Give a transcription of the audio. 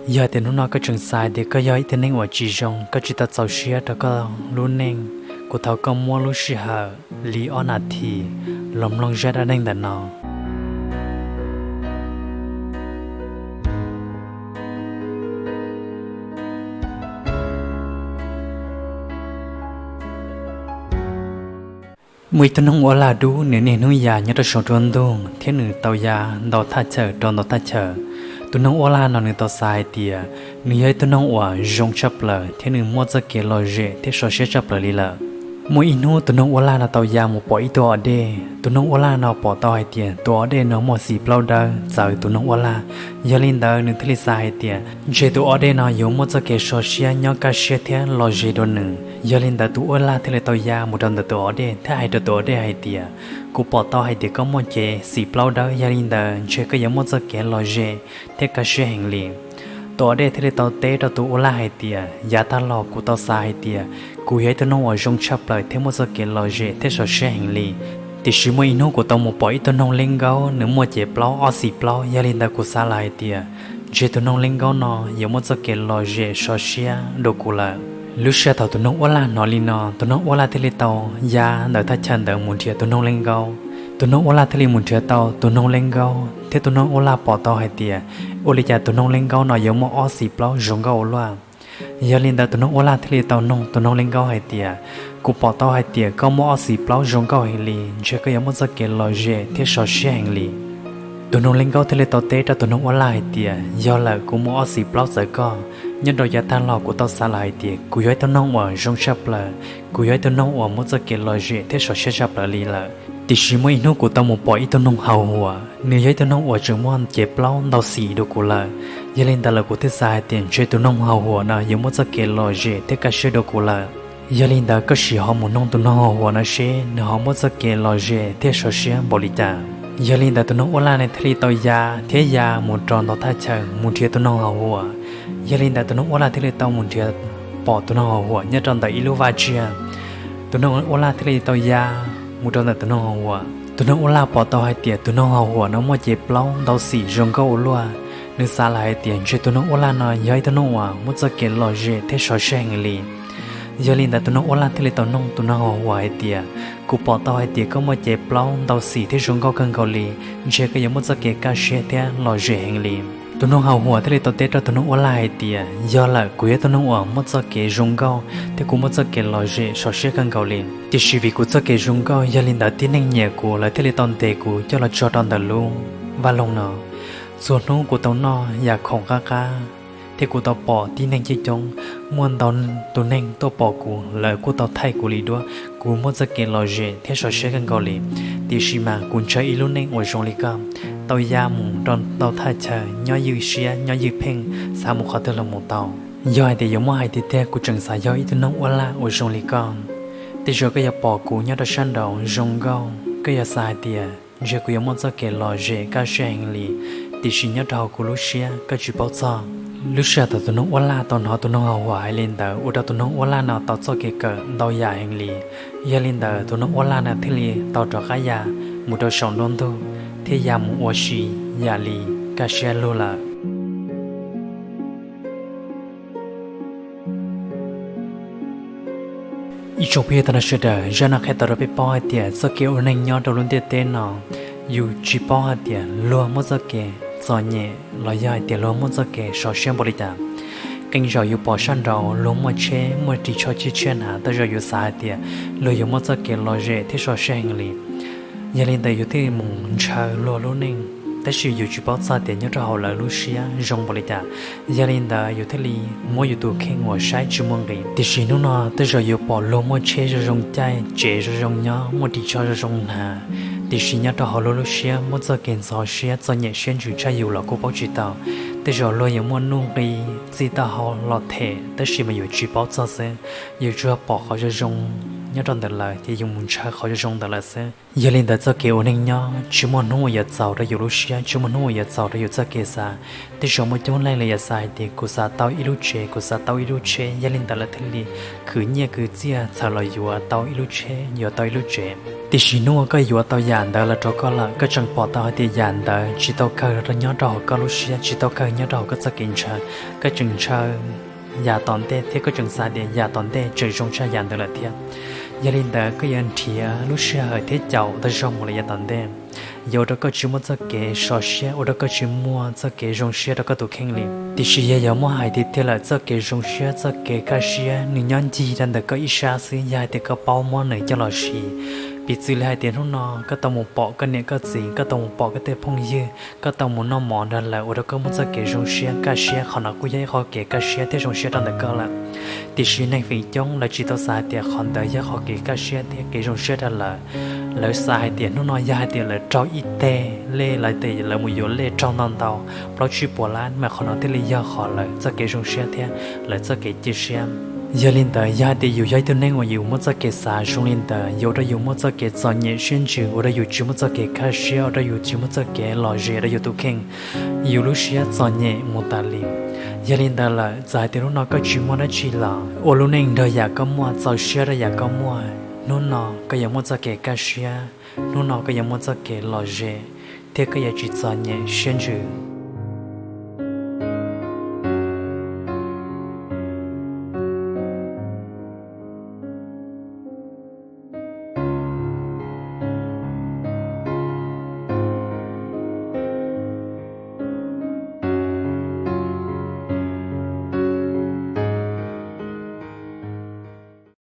Yog tias hnub no koj tseem xav tias koj yog ib tug neeg uas tsis zoo, koj tsis tau txaus siab rau koj lub neej, kuv thov koj muab lub sij hawm li ob nas this los mloog zaj dab neeg ntawm no. Muaj ib tug noog uab lag dub, nws niaj hnub ya nyob rau saum nruab ntug thiab nws tau ya ntau thaj chaw rau ntau thaj chaw. Tus noog uab lag no nws tau xav hais tias nws yog ib tug noog uas zoo tshaj plaws thiab nws muaj txoj kev lom zem thiab sov siab tshaj plaws li lawm. Muaj ib hnub tus noog uab lag no tau ya mus pom ib tug os dej. Tus noog uab lag no pom tau hais tias tus os dej no muaj xim plaub dawb txawv tus noog uab lag. Yog li ntawd nws thiaj li xav hais tias ntshe tus os dej no yuav muaj txoj kev sov siab nyob kaj siab thiab lom zem dua nws. Yog li ntawd tus uab lag thiaj li tau ya mus rau ntawm tus os dej thiab hais rau tus os dej hais tias, kuv pom tau hais tias koj muaj cev xim plaub dawb, yog li ntawd ntshe koj yuav muaj txoj kev lom zem thiab kaj siab heev li. Tus os dej thiaj li tau teb rau tus uab lag hais tias, yav tag los kuv tau xav hais tias kuv yog ib tug noog uas zoo tshaj plaws thiab muaj txoj kev lom zem thiab sov siab heev li. Tiam sis muaj ib hnub kuv tau mus pom ib tug noog lej nkaub, nws muaj cev plaub ob xim plaub, yog li ntawd kuv xav lawm hais tias ntshe tus noog lej nkaub no yuav muaj txoj kev lom zem sov siab dua kuv lawm. Lub sij hawm thaum tus noog uab lag hnov li no, tus noog uab lag thiaj li tau ya ntawm thaj chaw ntawd mus nrhiav tus noog lej nkaub. Tus noog uab lag thiaj li mus nrhiav tau tus noog lej nkaub thiab tus noog uab lag pom tau hais tias ua li cas tus noog lej nkaub no yuav muaj ob xim plaub zoo nkauj ua luaj. Yog li ntawd tus noog uab lag thiaj li tau noog tus noog lej nkaub hais tias, kuv pom tau hais tias koj muaj ob xim plaub zoo nkauj heev li, ntshe koj yuav muaj txoj kev lom zem thiab sov siab heev li. Tus noog lej nkaub thiaj li tau teb rau tus noog uab lag hais tias, yog lawm, kuv muaj ob xim plaub txawv koj. Nyob rau yav tag los kuv tau xav lawm hais tias kuv yog ib tug noog uas zoo tshaj plaws, kuv yog ib tug noog uas muaj txoj kev lom zem thiab sov siab tshaj plaws li lawm. Tiam sis muaj ib hnub kuv tau mus pom ib tug noog haus huam, nws yog ib tug noog uas tseem muaj cev plaub ntau xim dua kuv lawm. Yog li ntawd lawm kuv thiaj xav hais tias ntshe tus noog haus huam no yuav muaj txoj kev lom zem thiab kaj siab dua kuv lawm. Yog li ntawd koj sim ho mus noog tus noog haus huam no seb nws ho muaj txoj kev lom zem thiab sov siab npaum li cas. Yog li ntawd tus noog uab lag ne thiaj li tau ya thiab ya mus rau ntau thaj chaw mus nrhiav tus noog haus huam. Yog li ntawd tus noog uab lag thiaj li tau mus nrhiav pom tus noog haus huam nyob rau ntawm ib lub vaj tsiaj. Tus noog uab lag thiaj li tau ya mus rau ntawm tus noog haus huam. Tus noog uab lag pom tau hais tias tus noog haus huam no muaj cev plaub ntau xim zoo nkauj ua luaj. Nws xav lawm hais tias ntshe tus noog uab lag no yog ib tug noog uas muaj txoj kev lom zem thiab sov siab heev li. Yog li ntawd tus noog uab lag thiaj li tau noog tus noog haus huam hais tias, kuv pom tau hais tias koj muaj cev plaub ntau xim thiab zoo nkauj kawg nkaus li, ntshe koj yuav muaj txoj kev kaj siab thiab lom zem heev li. Tus noog haus huam thiaj li tau teb rau tus noog uab lag hais tias, yog lawm, kuv yog ib tug noog uas muaj txoj kev zoo nkauj thiab kuv muaj txoj kev lom zem sov siab kawg nkaus li. Tiam sis vim kuv txoj kev zoo nkauj, yog li ntawd tib neeg nyiam kuv, lawv thiaj li tau ntes kuv coj los tso rau ntawm lub vaj loog no. Txhua hnub kuv tau noj yam khoom qab qab thiab kuv tau pom tib neeg coob coob, muaj ntau tus neeg tuaj pom kuv, lawv kuj tau thaij kuv li duab, kuv muaj txoj kev lom zem thiab sov siab kawg nkaus li. Tiam sis mas kuv ntshaw ib lub neej uas zoo li koj, tau ya mus rau ntau thaj chaw nyob ywj siab nyob ywj pheej, xav mus qhov twg los mus tau. Yog hais tias yuav muab hais tiag tiag, kuv tseem xav yog ib tug noog uab lag uas zoo li koj. Tej zaum koj yuav pom kuv nyob rau sab nraud zoo nkauj, koj yuav xav hais tias ntshe kuv yuav muaj txoj kev lom zem kaj siab heev li, tiam sis nyob rau hauv kuv lub siab koj tsis paub txog. Lub sij hawm thaum tus noog uab lag tau hnov tus noog haus huam hais li ntawd ua rau tus noog uab lag no tau txoj kev kawm ntau yam heev li. Yog li ntawd tus noog uab lag no thiaj li tau rov qab ya mus rau saum nruab ntug thiab ya mus ua si yam li kaj siab lug lawm. Ib tsoom phooj ywg tag nrho sawv daws, zaj no qhia tau rau peb paub hais tias txoj kev ua neeg nyob rau lub ntiaj teb no, yus tsis paub hais tias luag muaj txoj kev txom nyem los yog hais tias luag muaj txoj kev sov siab npaum li cas. Qee zaum yus pom sab nraud luag muaj tsheb muaj ris tsho tshiab tshiab hnav, tej zaum yus xav hais tias luag yuav muaj txoj kev lom zem thiab sov siab heev li. Yog li ntawd yus thiaj li mus ntshaw luag lub neej, tab sis yus tsis paub txog tias nyob rau hauv lawv lub siab zoo npaum li cas. Yog li ntawd yus thiaj li muab yus tus kheej uas saib tsis muaj nqis. Tiam sis hnub no tej zaum yus pom luag muaj tsheb zoo zoo caij, tsev zoo zoo nyob, muaj ris tsho zoo zoo hnav, tiam sis nyob rau hauv luag lub siab muaj txoj kev ntxhov siab txom nyem siab ntsws tshaj yus los kuj paub tsis tau. Tej zaum luag yuav muaj nuj nqi, txij taub hau los them, tab sis mas yus tsis paub txog xwb. Yus tsuas pom qhov zoo zoo nyob rau ntawm lawv ces yus mus ntshaw qhov zoo ntawd lawm xwb. Yog li ntawd txoj kev ua neej nyob tsis muaj hnub uas yuav txaus rau yus lub siab, tsis muaj hnub uas yuav txaus rau yus txoj kev xav. Tej zaum muaj coob leej lawv yuav xav hais tias kuv xav tau ib lub tsev, kuv xav tau ib lub tsheb, yog li ntawd lawv thiaj li khwv nyiaj khwv txiaj txhawm los yuav tau ib lub tsheb, yuav tau ib lub tsev. Tiam sis hnub uas koj yuav tau yam ntawd los rau koj lawm, koj tseem pom tau hais tias yam ntawd tsis tau kawg nyob rau hauv koj lub siab, tsis tau kawg nyob rau hauv koj txoj kev ntshaw. Koj tseem ntshaw yam tom ntej thiab koj tseem xav tias yam tom ntej tseem zoo tshaj yam ntawd lawm thiab. Yog li ntawd koj yuav nrhiav lub sij hawm thiab caum tau zoo mus lawm yav tom ntej, yuav ua rau koj tsis muaj txoj kev sov siab, ua rau koj tsis muaj txoj kev zoo siab rau koj tus kheej li. Tiam sis yog yuav muab hais tiag tiag lawm, txoj kev zoo siab, txoj kev kaj siab nws nyob ncig rau ntawm koj ib sab xwb, yog hais tias koj paub muab nws coj los siv. Piv txwv li hais tias hnub no koj tau mus pom koj niam koj txiv, koj tau mus pom koj tej phooj ywg, koj tau mus noj mov nrog lawv, ua rau koj muaj txoj kev zoo siab kaj siab, qhov no kuj yog ib qho kev kaj siab thiab zoo siab rau ntawm koj lawm. Tiam sis neeg feem coob lawv tsis tau xav hais tias qhov ntawd yog qhov kev kaj siab thiab kev zoo siab rau lawv. Lawv xav hais tias hnub no yog hais tias lawv raug ib teg lej, lawv tias lawv mus yuav lej raug ntau ntau, plaub tsib puas lab, mas qhov no thiaj li yog qhov lawv txoj kev zoo siab thiab lawv txoj kev cia siab. Yog li ntawd yog hais tias yus yog ib tug neeg uas yus muaj txoj kev xav zoo li ntawd, yuav ua rau yus muaj txoj kev txom nyem siab ntsws, ua rau yus tsis muaj txoj kev kaj siab, ua rau yus tsis muaj txoj kev lom zem rau yus tus kheej, yus lub siab txom nyem mus tas li. Yog li ntawd lawm, txawm hais tias hnub no koj tsis muaj dab tsi los ua lub neej nrog yam koj muaj, txaus siab rau yam koj muaj, hnub no koj yuav muaj txoj kev kaj siab, hnub no koj yuav muaj txoj kev lom zem, thiab koj yuav tsis txom nyem siab ntsws.